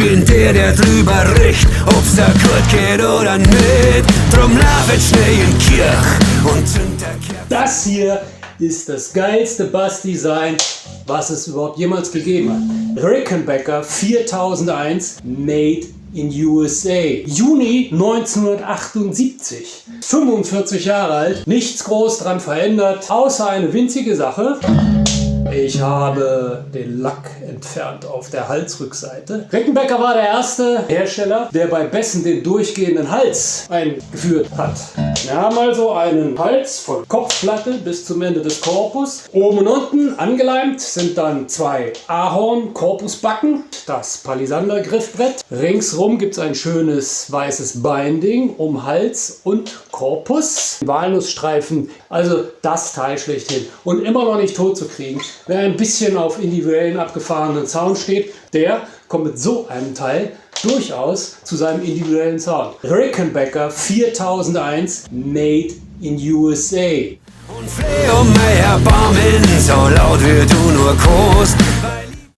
bin der, der drüber richt, ob's da gut geht oder nicht. Drum lauf jetzt schnell in die Kirch und zünd der Kerze. Das hier ist das geilste Bassdesign, was es überhaupt jemals gegeben hat. Rickenbacker 4001, made in USA. Juni 1978. 45 Jahre alt, nichts groß dran verändert, außer eine winzige Sache. Ich habe den Lack entfernt auf der Halsrückseite. Rickenbacker war der erste Hersteller, der bei Bässen den durchgehenden Hals eingeführt hat. Wir haben also einen Hals von Kopfplatte bis zum Ende des Korpus. Oben und unten angeleimt sind dann zwei Ahorn-Korpusbacken, das Palisander-Griffbrett. Ringsrum gibt es ein schönes weißes Binding um Hals und Korpus. Walnussstreifen, also das Teil schlechthin. Und immer noch nicht tot zu kriegen. Wer ein bisschen auf individuellen abgefahrenen Sound steht, der kommt mit so einem Teil durchaus zu seinem individuellen Sound. Rickenbacker 4001, made in USA. Und fleh um mei Erbarmen, so laut wie du nur kannst.